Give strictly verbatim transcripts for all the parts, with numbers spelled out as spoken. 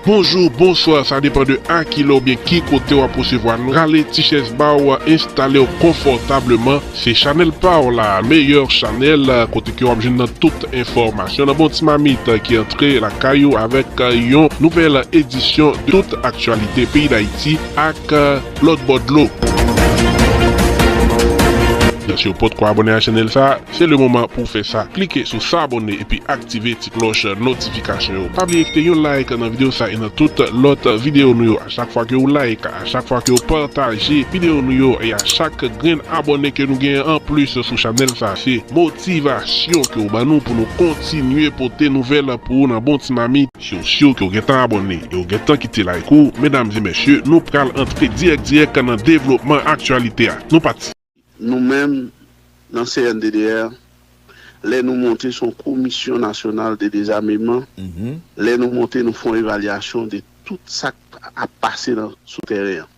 Bonjou, bonswa, sa depann de a ki lè oubyen ki kote w ap resevwa nou. Rale ti chèz ba w, enstale w konfòtableman. Se chanèl pa w la, meyè chanèl, kote ke w ap jwenn nan tout enfòmasyon nan bon ti mamit ki antre lakay ou avèk yon nouvèl edisyon de tout aktyalite peyi Dayiti ak lòt bò dlo. Si w potko abòne a chanèl sa, se le moman pou w fè sa. Klike sou s'abonner epi aktive ti klòch notifikasyon yo. Pa bliye kite yon like nan videyo sa e nan tout lòt videyo nou yo. A chak fwa ke w like, a chak fwa ke w pataje videyo nou yo, e a chak grenn abòne ke nou genyen anplis sou chanèl sa, se motivasyon ke w ban nou pou nou kontinye pote nouvèl pou ou nan bon ti mamit. Si w si ke w gentan abòne e w gentan kite like ou, medam e mesye, nou pral antre dirèk dirèk nan devlopman aktyalite a. Nou pati. Nou menm, nan C N D D R, lè nou monte, se yon komisyon nasyonal de dezameman. Lè nou monte, nou fè yon evalyasyon de tout sa k ap pase nan, sou tèren an.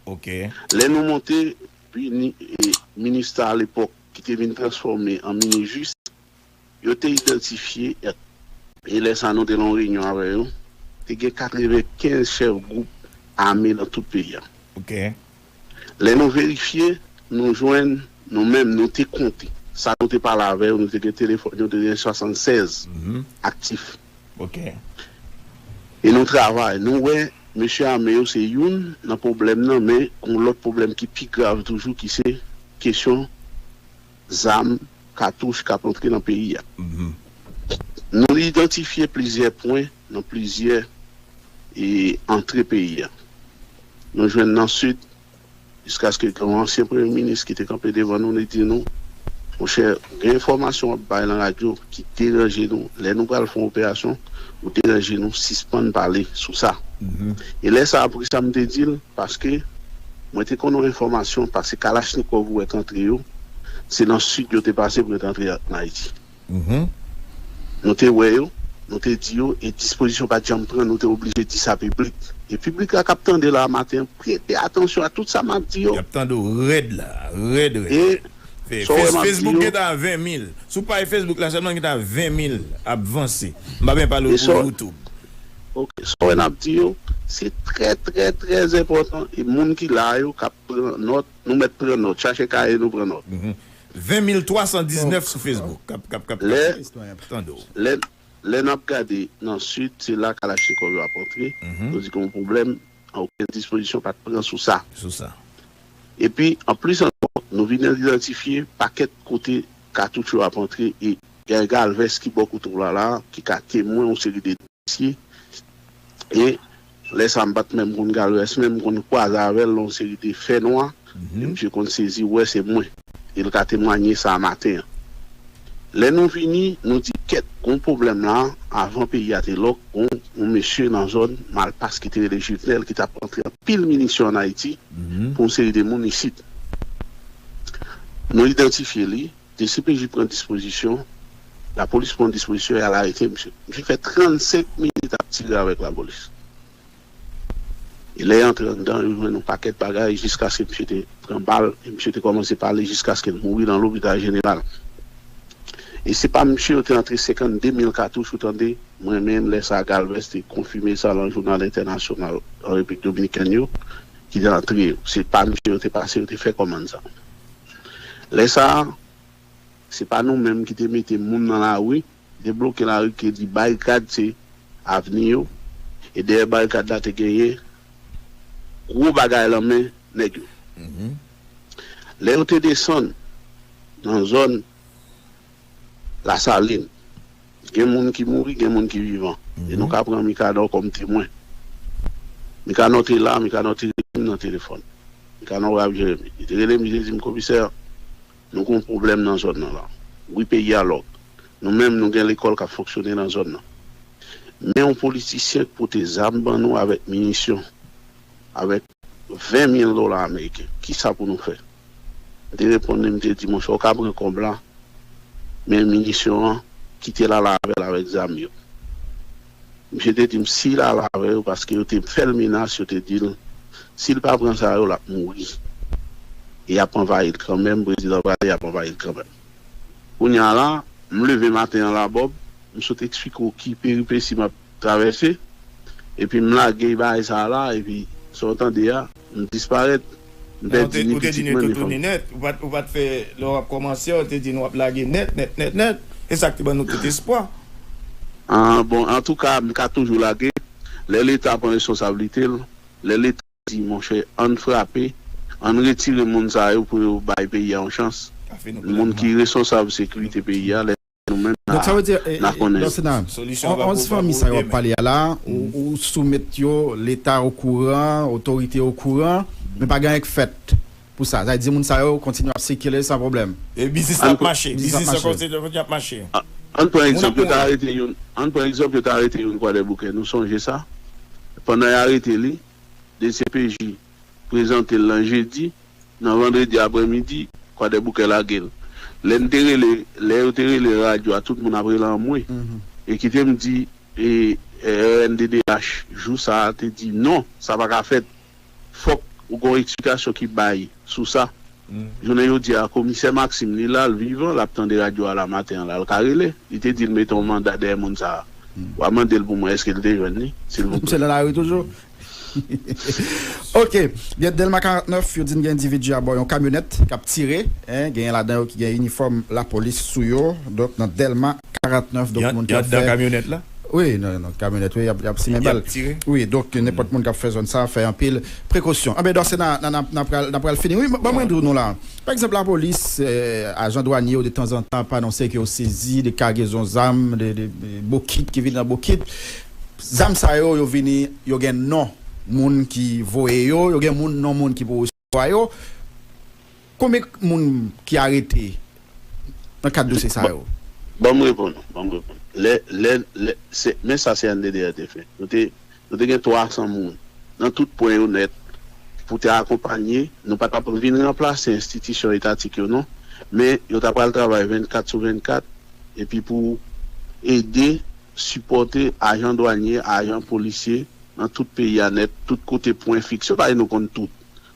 Lè nou monte, bini, e, minis la alepòk, ki te vin transfòme an minijis, yo te idantifye, e lè sa a nou te nan yon reyinyon avè yo, te gen katrevenkenz chèf gwoup ame nan tout peyi a. Lè nou verifye, nou jwenn, nou menm, nou te konte. Sa nou te pale avè yo, nou te gen telefòn yo, te gen swasannsèz aktif. E nou travay, nou wè, mesye ame yo se youn nan pwoblèm nan, men yon lòt pwoblèm ki pi grav toujou, ki se kesyon zam, katouch k ap antre nan peyi a. Nou idantifye plizyè pwen nan plizyè, e, antre peyi a. Nou jwenn nan Sid, jiskaske gen yon ansyen premye minis ki te kanpe devan nou, li di nou, monchè, gen enfòmasyon w ap bay nan radyo ki deranje nou. Lè nou pral fè yon operasyon, ou deranje nou, sispann pale sou sa. E lè sa a, poukisa m te di l? Paske mwen te konn yon enfòmasyon, paske kalachnikòv ou wè k antre yo, se nan Sid yo te pase pou yo te antre an Ayiti. Nou te wè yo, nou te di yo, e dispozisyon pa t janm pran, nou te oblije di sa piblik. E piblik la k ap tande la maten an, prete atansyon a tout sa m ap di yo. Y ap tande w rèd la, rèd, rèd. E Fe- sa w wè Fes- m ap di Facebook yo, gentan a ven mil. Sou paj Facebook la sèlman gentan a ven mil ap vanse. M pa menm pale w e pou sa w YouTube. Ok, sa w wè n ap di yo, se trè, trè, trè enpòtan. E moun ki la yo k ap pran nòt, nou mèt pran nòt. Chache kaye nou pran nòt. Ven mil twa san diznèf sou Facebook k ap, k ap, k ap, k ap Lè, fè istwa, y ap tande w. Lè, lè n ap gade nan Sid, se la kalachnikòv yo ap antre. Yo di gen yon pwoblèm, okenn dispozisyon pa t pran sou sa. Sou sa. Epi, anplis ankò, nou vin idantifye pakèt kote katouch yo ap antre e Guy Galvez ki bò kote w la la, ki ka temwen yon seri de dosye. E lè sa a, m pa t menm konn Galvez, men m konn kwaze avè l nan yon seri de fènwa. E misye konn sezi wè se mwen. E l ka temwanye sa a maten an. Lè nou vini, nou di kèt, gon pwoblèm la, avan peyi a te lòk, gon yon mesye nan zòn Malpas ki te rele Juvenel, ki t ap rantre anpil minisyon ann Ayiti pou yon seri de moun isit. Nou idantifye li, D C P J pran dispozisyon, lapolis pran dispozisyon, y al arete misye. Misye fè trannsenk minit ap tire avèk lapolis. E lè y antre anndan, yo jwenn yon pakèt bagay jiskaske misye te pran bal, e misye te kòmanse pale jiskaske l mouri nan lopital jeneral. E se pa misye yo te antre senkannde mil katouch, ou tande, mwen menm, lè sa a, Galvez te konfime sa nan jounal entènasyonal an Repiblik Dominikèn yo, ki te antre yo. Se pa misye yo te pase, yo te fè kòmann sa. Lè sa a, se pa nou menm ki te mete moun nan lari, debloke lari ke di barikad se avni yo, e dèyè barikad la te genyen gwo bagay lan men nèg yo. Lè yo te desann nan zòn Lasalin, gen moun ki mouri, gen moun ki vivan. E nou ka pran Mikanò kòm temwen. Mikanò te la, Mikanò te rele m nan telefòn. Mikanò Ralph Jeremy. Li te rele m, li te di m, Komisè, nou gen yon pwoblèm nan zòn nan la. Wi, peyi a lòk. Nou menm, nou gen lekòl k ap fonksyone nan zòn nan. Men yon politisyen k pote zam ban nou avèk minisyon, avèk ven mil dola ameriken. Kisa pou nou fè? M te reponn li, m te di, monchè, ou ka pran kòb la, men minisyon an, kite l al avè l avèk zam yo. Misye te di m si l al avè yo, paske yo te fè l menas, yo te di l, si l pa pran sa yo, l ap mouri. E y ap anvayi l kanmenm, prezidan prale, y ap anvayi l kanmenm. Kounye a la, m leve maten an la, Bòb, m sot eksplike w ki peripesi m ap travèse. Epi m lage bagay sa a la, epi sa w tande a, m disparèt. M pèdi ni pitit mwen, ni fanm. Ou te di nou toutouni nèt, ou pa t, ou pa t fè, lè w ap kòmanse, ou te di nou w ap lage nèt, nèt, nèt, nèt. E sa k te ban nou tout espwa. Ah, bon, antouka, m ka toujou lage. Lè Leta pran responsablite l, lè Leta di, monchè, ann frape, ann retire moun sa yo pou yo bay peyi a yon chans. Moun ki responsab sekirite peyi a, lè nou menm, n a konnen. Solisyon an pa pou, pa pou demen. Onz fanmi sa yo ap pale a la, ou, ou soumèt yo, Leta okouran, otorite okouran, men pa gen anyen k fèt pou sa. Sa vle di moun sa yo kontinye ap sikile san pwoblèm. E biznis la ap mache, biznis la kontinye, kontinye ap mache. Ann pran egzanp, yo t arete youn, ann pran egzanp, yo t arete youn Kwadèboukè, nou sonje sa? Pandan y arete li, D C P J prezante l nan jedi, nan vandredi aprèmidi, Kwadèboukè lage l. Lè n te rele, lè yo te rele radyo a, tout moun ap rele anmwe. E kite m di, e, R N D D H, jou sa a te di, non, sa pa ka fèt. Fòk ou gen yon eksplikasyon ki bay sou sa. Jounen jodi a, komisè Maxime, li la, l vivan, l ap tande radyo a la maten an la, l ka rele. Li te di l mete yon manda dèyè moun sa a. W a mande l pou mwen, èske l te jwenn li, silvouplè. Misye nan lari toujou? Ok. Byen, Dèlma karant nèf, yo di n gen endividi abò yon kamyonèt k ap tire, en, genyen ladan yo ki gen inifòm lapolis sou yo. Donk, nan Dèlma karant nèf, donk, moun ki ap fè kamyonèt la? Wi, nan, nan kamyonèt, wi, y ap, y ap simen bal. Wi, donk, nenpòt moun k ap fè zòn sa, fè anpil prekosyon. Anben, Dòsè, n a, n a, n a, n a pral, n a pral fini. Wi, ban mwen di w non la. Pa egzanp, lapolis, eh, ajan dwanye yo, detanzantan, ap anonse ke yo sezi de kagezon zam, de, de, de bokit ki vin nan bokit. Zam sa yo, yo vini, yo gen non moun ki voye yo, yo gen moun, non moun ki pou resevwa yo. Konbyen moun ki arete nan kad dosye sa yo? Ban m reponn ou, ban m reponn ou. Lè, lè, lè, se, men sa C N D D H te fè. Nou te, nou te gen twa san moun nan tout pwen yo nèt pou te akonpanye. Nou pa t ap vin ranplase enstitisyon etatik yo non, men yo ta pral travay vennkat sou vennkat epi pou ede, sipòte ajan dwanye, ajan polisye nan tout peyi a nèt, tout kote pwen fiks yo. Paske nou konn tout.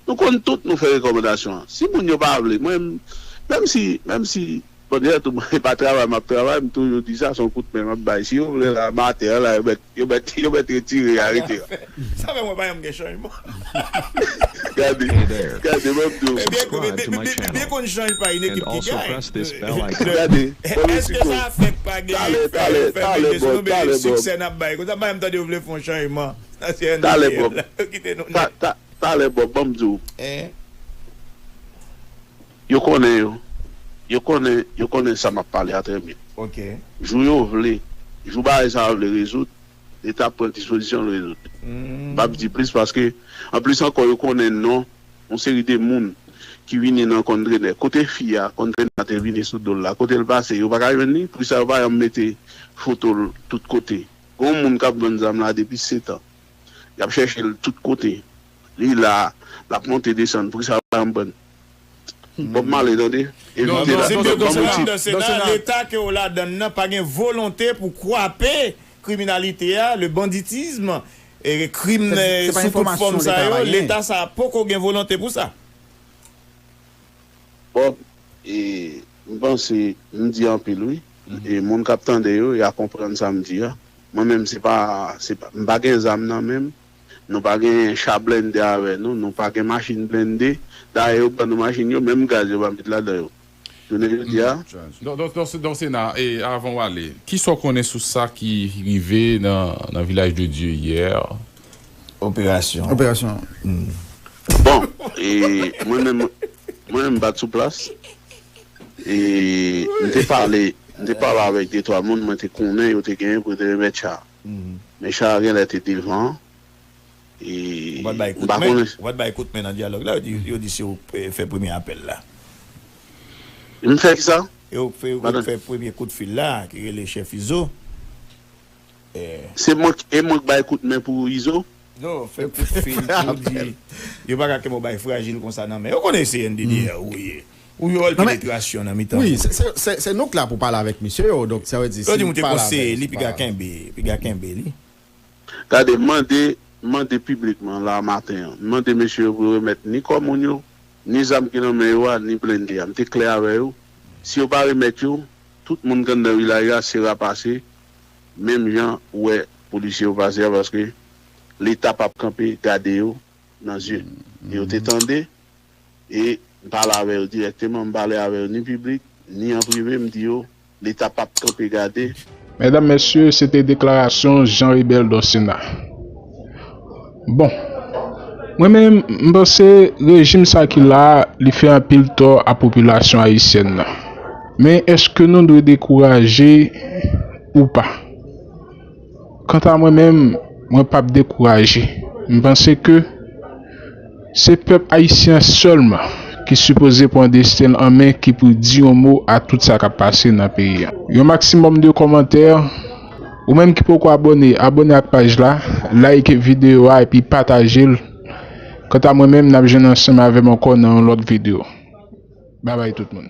Nou konn tout, nou fè rekòmandasyon an. Si moun yo pa vle, mwen, menm si, menm si, bon, dayè tou, mwen, e pa travay m ap travay, m toujou di sa, se yon kout men m ap bay. Si yo vle la, maten an la, yo mèt, yo mèt, yo mèt retire arete a. Sa fè mwen pa janm gen chanjman. Gade, gade, ban m di w. Ebyen, byen konn chanj pa yon ekip ki gaye. Gade, èske sa fèk pa gen efè, efè, menm si nou bezwen siksè n ap bay? Konsa, pa janm tande yo vle fè yon chanjman. Talè Bòb. Talè Bòb, ban m di w. Yo konnen yo. Yo konnen, yo konnen sa m ap pale a trè byen. Jou yo vle, jou bagay sa yo vle rezoud, Leta ap pran dispozisyon l rezoud. M p ap di plis paske, anplis ankò, yo konnen non yon seri de moun ki vini nan kontrenè. Kote fi a, kontrenè a te vini sou do l la, kote l pase, yo pa ka jwenn li. Poukisa yo pa janm mete foto l tout kote? Gen yon moun k ap vann zam la depi sèt an. Y ap chèche l tout kote. Li la, l ap monte desann. Poukisa yo pa janm pran l? Bob Marley, tande? Evite la. Donk, donk, donk, Sena, Leta ke w ladann nan pa gen volonte pou kwape kriminalite a, le banditisme, e krim, e, sou tout fòm sa yo, Leta sa poko gen volonte pou sa. Bob, e, m panse m di anpil, wi. E moun k ap tande yo, y a konprann sa m di a. Mwen menm, se pa, se pa, m pa gen zam nan men m. Nou pa gen cha blende avè nou, nou pa gen machin blende. Dayè, yo ban nou machin yo, menm gaz yo pa met ladan yo. Jounen jodi a. Donk, donk, donk, donk, Sena, e avan w ale, kisa w konnen sou sa ki rive nan, nan Vilaj de Dye yè? Operasyon. Operasyon. Bon, e mwen menm, mwen menm, m pa t sou plas. E m te pale, m te pale avèk de twa moun, mwen te konnen yo te genyen pou yo te remèt cha. Men cha a genlè te devan. E ou pa t bay kout men, ou pa t bay kout men nan dyalòg la, yo di, yo di si w, e, fè premye apèl la. M fè kisa? E ou fè, ou fè premye kout fil la, ki rele chèf Izo. E. Se mwen k-, e mwen k bay kout men pou Izo? Non, fè kout fil pou di, yo pa ka kenbe w bay frajil konsa nan men. Yo konnen se N D D A ou ye. Ou yo al penetrasyon nan mitan. Wi, se, se, se, se nou k la pou pale avèk misye yo, donk sa vle di, yo di si m te pale avè l, li piga kenbe, piga kenbe li. Gade, m mande, m mande piblikman la maten an, m mande mesye yo pou yo remèt ni kò moun yo, ni zam ki nan men yo a, ni blende a. M te klè avè yo. Si yo pa remèt yo, tout moun k anndan vilaj la se rapase, menm jan ou wè polisye yo pase a, paske Leta p ap kanpe gade yo nan zye. Yo te tande, e m pale avè yo dirèkteman, m pale avè yo ni piblik, ni an prive, m di yo, Leta p ap kanpe gade. Medam, mesye, se te deklarasyon Jean Ribel Dorcena. Bon, mwen menm, m panse rejim sa ki la a, li fè anpil tò a popilasyon ayisyèn nan. Men èske nou dwe dekouraje ou pa? Kanta mwen menm, mwen p ap dekouraje. M panse ke se pèp ayisyen an sèlman ki sipoze pran desten l an men, ki pou di yon mo a tout sa k ap pase nan peyi a. Yon maksimòm de kòmantè. Ou menm ki poko abòne, abòne ak paj la, like videyo a epi pataje l. Kanta mwen menm, n ap jwenn ansanm avè m ankò nan yon lòt videyo. Babay tout moun.